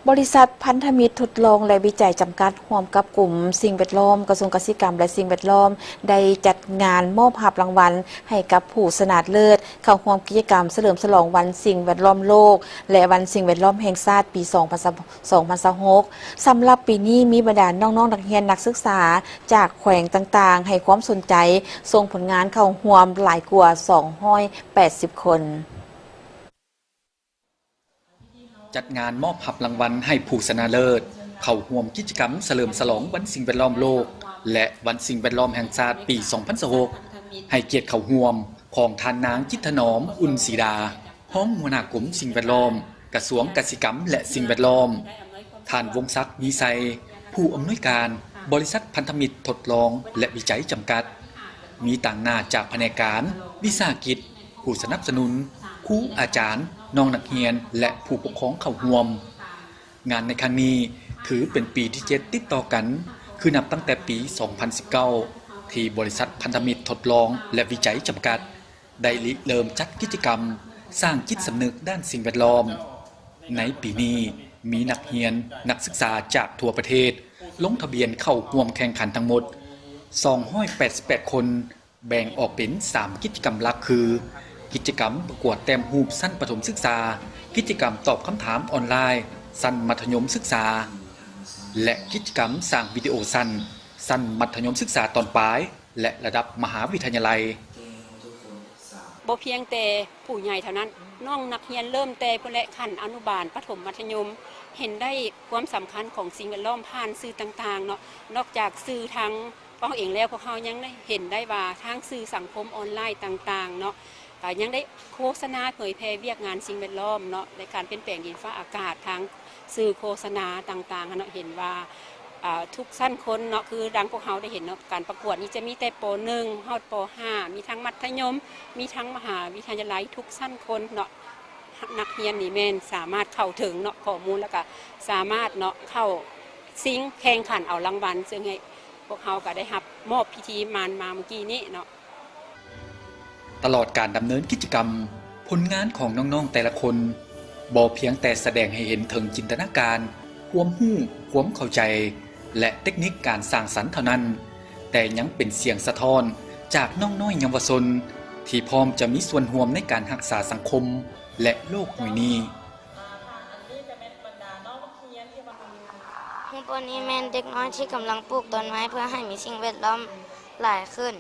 ບໍລິສັດພັນທະມິດທົດລອງ ແລະ ວິໄຈ ຈຳກັດ ຮ່ວມກັບກົມສິ່ງແວດລ້ອມ, ກະຊວງກະສິກຳ ແລະ ສິ່ງແວດລ້ອມ ໄດ້ຈັດງານມອບຮັບລາງວັນໃຫ້ກັບຜູ້ຊະນະເລີດ ເຂົ້າຮ່ວມກິດຈະກຳສະເຫຼີມສະຫຼອງວັນສິ່ງແວດລ້ອມໂລກ ແລະ ວັນສິ່ງແວດລ້ອມແຫ່ງຊາດ ປີສອງພັນຊາວຫົກ. ສຳລັບປີນີ້ ມີບັນດານ້ອງໆນັກຮຽນນັກສຶກສາຈາກແຂວງຕ່າງໆ ໃຫ້ຄວາມສົນໃຈ ສົ່ງຜົນງານເຂົ້າຮ່ວມຫຼາຍກວ່າສອງຮ້ອຍແປດສິບຄົນ. ຈັດງານມອບຮັບລາງວັນໃຫ້ຜູ້ຊະນະເລີດ ເຂົ້າຮ່ວມກິດຈະກຳສະເຫຼີມສະຫຼອງວັນສິ່ງແວດລ້ອມໂລກ ແລະ ວັນສິ່ງແວດລ້ອມແຫ່ງຊາດ ປີສອງພັນຊາວຫົກ ໃຫ້ກຽດເຂົ້າຮ່ວມຂອງທ່ານນາງ ຈິດຖະໜອມ ອຸ່ນສີດາ ຮອງຫົວໜ້າກົມສິ່ງແວດລ້ອມ ກະຊວງກະສິກຳ ແລະ ສິ່ງແວດລ້ອມ, ທ່ານ ວົງສັກ ມີໄຊ ຜູ້ອຳນວຍການບໍລິສັດພັນທະມິດທົດລອງ ແລະ ວິໄຈ ຈຳກັດ, ມີຕາງໜ້າຈາກພະແນກການ, ວິສາຫະກິດ, ຜູ້ສະໜັບສະໜູນ, ຄູອາຈານ, ນ້ອງນັກຮຽນ ແລະ ຜູ້ປົກຄອງເຂົ້າຮ່ວມ. ງານໃນຄັ້ງນີ້ຖືເປັນປີທີເຈັດຕິດຕໍ່ກັນ, ຄືນັບຕັ້ງແຕ່ປີສອງພັນສິບເກົ້າ ທີ່ບໍລິສັດພັນທະມິດທົດລອງ ແລະ ວິໄຈ ຈຳກັດ ໄດ້ລິເລີ່ມຈັດກິດຈະກຳສ້າງຈິດສຳນຶກດ້ານສິ່ງແວດລ້ອມ. ໃນປີນີ້ມີນັກຮຽນ, ນັກສຶກສາຈາກທົ່ວປະເທດລົງທະບຽນເຂົ້າຮ່ວມແຂ່ງຂັນທັງໝົດສອງຮ້ອຍແປດສິບແປດຄົນ, ແບ່ງອອກເປັນສາມກິດຈະກຳຫຼັກຄື ກິດຈະກຳປະກວດແຕ້ມຮູບຊັ້ນປະຖົມສຶກສາ, ກິດຈະກຳຕອບຄຳຖາມອອນລາຍຊັ້ນມັດທະຍົມສຶກສາ ແລະ ກິດຈະກຳສ້າງວິດີໂອສັ້ນຊັ້ນມັດທະຍົມສຶກສາຕອນປາຍ ແລະ ລະດັບມະຫາວິທະຍາໄລ. ບໍ່ພຽງແຕ່ຜູ້ໃຫຍ່ເທົ່ານັ້ນ, ນ້ອງນັກຮຽນເລີ່ມແຕ່ພຸ້ນແຫຼະ, ຂັ້ນອະນຸບານ, ປະຖົມ, ມັດທະຍົມ ເຫັນໄດ້ຄວາມສຳຄັນຂອງສິ່ງແວດລ້ອມຜ່ານສື່ຕ່າງໆເນາະ, ນອກຈາກສື່ທາງພວກເຮົາເອງແລ້ວ, ພວກເຮົາຍັງໄດ້ເຫັນໄດ້ວ່າທາງສື່ສັງຄົມອອນລາຍຕ່າງໆເນາະ, ກໍຍັງໄດ້ໂຄສະນາເຜີຍແຜ່ວຽກງານສິ່ງແວດລ້ອມເນາະ ແລະ ການປ່ຽນແປງດິນຟ້າອາກາດທາງ ສື່ໂຄສະນາຕ່າງໆຫັ້ນເນາະ ເຫັນວ່າ ອ່າ ທຸກຊັ້ນຄົນເນາະ ຄືດັ່ງພວກເຮົາໄດ້ເຫັນເນາະ ການປະກວດນີ້ຈະມີແຕ່ ປໍໜຶ່ງ ຮອດ ປໍຫ້າ ມີທັງມັດທະຍົມ ມີທັງມະຫາວິທະຍາໄລ ທຸກຊັ້ນຄົນເນາະ ນັກຮຽນນີ້ແມ່ນສາມາດເຂົ້າເຖິງເນາະ ຂໍ້ມູນ ແລ້ວກະສາມາດເນາະ ເຂົ້າຊິງແຂ່ງຂັນເອົາລາງວັນ ເຊິ່ງໃຫ້ພວກເຮົາກະໄດ້ຮັບມອບພິທີມານມາມື້ກີ້ນີ້ເນາະ. ຕະຫຼອດການດຳເນີນກິດຈະກຳ, ຜົນງານຂອງນ້ອງໆແຕ່ລະຄົນ ບໍ່ພຽງແຕ່ສະແດງໃຫ້ເຫັນເຖິງຈິນຕະນາການ, ຄວາມຮູ້, ຄວາມເຂົ້າໃຈ ແລະ ເຕັກນິກການສ້າງສັນເທົ່ານັ້ນ, ແຕ່ຍັງເປັນສຽງສະທ້ອນຈາກນ້ອງນ້ອຍເຍົາວະຊົນ ທີ່ພ້ອມຈະມີສ່ວນຮ່ວມໃນການຮັກສາສັງຄົມ ແລະ ໂລກໃນມື້ນີ້. ຮູບບ່ອນນີ້ແມ່ນເດັກນ້ອຍທີ່ກຳລັງປູກຕົ້ນໄມ້ເພື່ອໃຫ້ມີສິ່ງແວດລ້ອມຫຼາຍຂຶ້ນ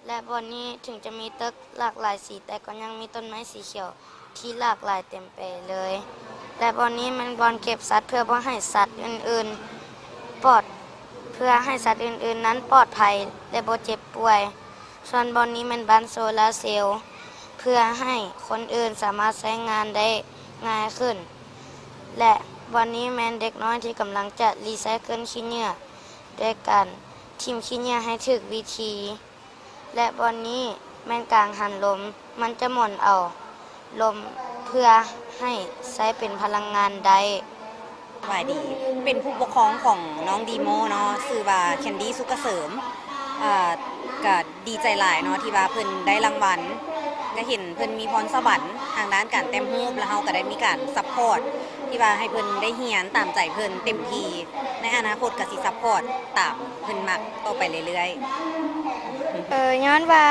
ແລະ ບ່ອນນີ້ເຖິງຈະມີຕຶກຫຼາກຫຼາຍສີ ແຕ່ກໍຍັງມີຕົ້ນໄມ້ສີຂຽວທີ່ຫຼາກຫຼາຍເຕັມໄປເລີຍ ແລະ ບ່ອນນີ້ແມ່ນບ່ອນເກັບສັດເພື່ອບໍ່ໃຫ້ສັດອື່ນໆປອດ ເພື່ອໃຫ້ສັດອື່ນໆນັ້ນປອດໄພ ແລະ ບໍ່ເຈັບປ່ວຍ. ສ່ວນບ່ອນນີ້ແມ່ນບ້ານໂຊລາເຊວ ເພື່ອໃຫ້ຄົນອື່ນສາມາດໃຊ້ງານໄດ້ງ່າຍຂຶ້ນ ແລະ ບ່ອນນີ້ແມ່ນເດັກນ້ອຍທີ່ກຳລັງຈະຣີໄຊເຄິນຂີ້ເຫຍື້ອ ດ້ວຍການຖິ້ມຂີ້ເຫຍື້ອໃຫ້ຖືກວິທີ ແລະ ບ່ອນນີ້ແມ່ນກາງຫັນລົມ ມັນຈະໝູນເອົາລົມເພື່ອໃຫ້ໃຊ້ເປັນພະລັງງານໄດ້. ສະບາຍດີ ເປັນຜູ້ປົກຄອງຂອງນ້ອງດີໂມເນາະ ຊື່ວ່າ ແຄນດີ ສຸກກະເສີມ ເອີ ກະດີໃຈຫຼາຍເນາະ ທີ່ວ່າເພິ່ນໄດ້ລາງວັນ ກະເຫັນເພິ່ນມີພອນສະຫວັນທາງດ້ານການແຕ້ມຮູບ ແລ້ວເຮົາກະໄດ້ມີການຊັບພອດ ທີ່ວ່າໃຫ້ເພິ່ນໄດ້ຮຽນຕາມໃຈເພິ່ນເຕັມທີ່ ໃນອະນາຄົດກະຊິຊັບພອດຕາມເພິ່ນມັກຕໍ່ໄປເລື້ອຍໆ. ຍ້ອນວ່າ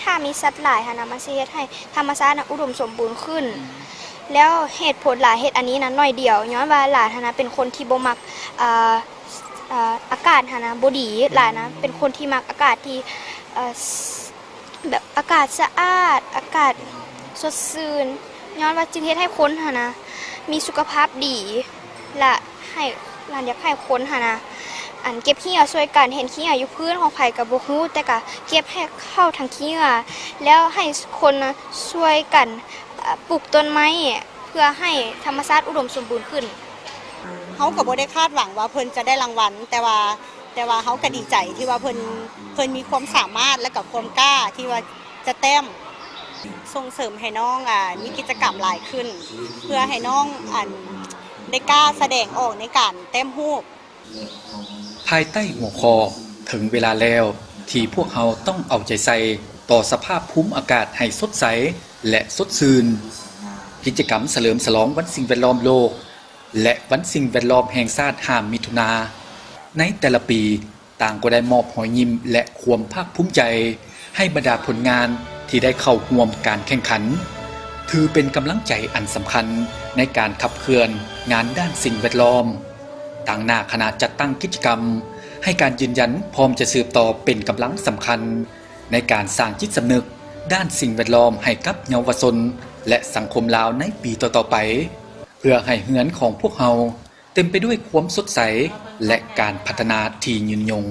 ຖ້າມີສັດຫຼາຍຫັ້ນນະ ມັນຊິເຮັດໃຫ້ທຳມະຊາດນະອຸດົມສົມບູນຂຶ້ນ ແລ້ວເຫດຜົນຫຼານເຮັດອັນນີ້ນະໜ້ອຍດຽວ ຍ້ອນວ່າຫຼານຫັ້ນນະເປັນຄົນທີ່ບໍ່ມັກ ອາ ອາ ອາກາດຫັ້ນນະບໍ່ດີ ຫຼານນະເປັນຄົນທີ່ມັກອາກາດທີ່ ອາ ແບບອາກາດສະອາດ ອາກາດສົດຊື່ນ ຍ້ອນວ່າຈຶ່ງເຮັດໃຫ້ຄົນຫັ້ນນະມີສຸຂະພາບດີ ລະໃຫ້ ຫຼານຢາກໃຫ້ຄົນຫັ້ນນະ ອັນເກັບຂີ້ເຫຍື້ອຊ່ວຍກັນ ເຫັນຂີ້ເຫຍື້ອຢູ່ພື້ນຂອງໃຜກະບໍ່ຮູ້ ແຕ່ກະເກັບໃຫ້ເຂົ້າຖັງຂີ້ເຫຍື້ອ ແລ້ວໃຫ້ຄົນຊ່ວຍກັນ ອາ ປູກຕົ້ນໄມ້ ເພື່ອໃຫ້ທຳມະຊາດອຸດົມສົມບູນຂຶ້ນ. ເຮົາກະບໍ່ໄດ້ຄາດຫວັງວ່າເພິ່ນຈະໄດ້ລາງວັນ ແຕ່ວ່າ ແຕ່ວ່າເຮົາກະດີໃຈທີ່ວ່າເພິ່ນ ເພິ່ນມີຄວາມສາມາດ ແລະກະຄວາມກ້າທີ່ວ່າຈະແຕ້ມ ສົ່ງເສີມໃຫ້ນ້ອງ ອາ ມີກິດຈະກຳຫຼາຍຂຶ້ນ ເພື່ອໃຫ້ນ້ອງ ອັນ ໄດ້ກ້າສະແດງອອກໃນການແຕ້ມຮູບ. ພາຍໃຕ້ຫົວຂໍ້ ເຖິງເວລາແລ້ວທີ່ພວກເຮົາຕ້ອງເອົາໃຈໃສ່ຕໍ່ສະພາບພູມອາກາດໃຫ້ສົດໃສ ແລະ ສົດຊື່ນ, ກິດຈະກຳສະເຫຼີມສະຫຼອງວັນສິ່ງແວດລ້ອມໂລກ ແລະ ວັນສິ່ງແວດລ້ອມແຫ່ງຊາດ ຫ້າ ມິຖຸນາ ໃນແຕ່ລະປີ, ຕ່າງກໍໄດ້ມອບຮອຍຍິ້ມ ແລະ ຄວາມພາກພູມໃຈ ໃຫ້ບັນດາຜົນງານທີ່ໄດ້ເຂົ້າຮ່ວມການແຂ່ງຂັນ, ຖືເປັນກຳລັງໃຈອັນສຳຄັນໃນການຂັບເຄື່ອນງານດ້ານສິ່ງແວດລ້ອມ. ຕາງໜ້າຄະນະຈັດຕັ້ງກິດຈະກຳໃຫ້ການຢືນຢັນພ້ອມຈະສືບຕໍ່ເປັນກຳລັງສຳຄັນ ໃນການສ້າງຈິດສຳນຶກດ້ານສິ່ງແວດລ້ອມໃຫ້ກັບເຍົາວະຊົນ ແລະ ສັງຄົມລາວໃນປີຕໍ່ໆໄປ, ເພື່ອໃຫ້ເຮືອນຂອງພວກເຮົາເຕັມໄປດ້ວຍຄວາມສົດໃສ ແລະ ການພັດທະນາທີ່ຍືນຍົງ.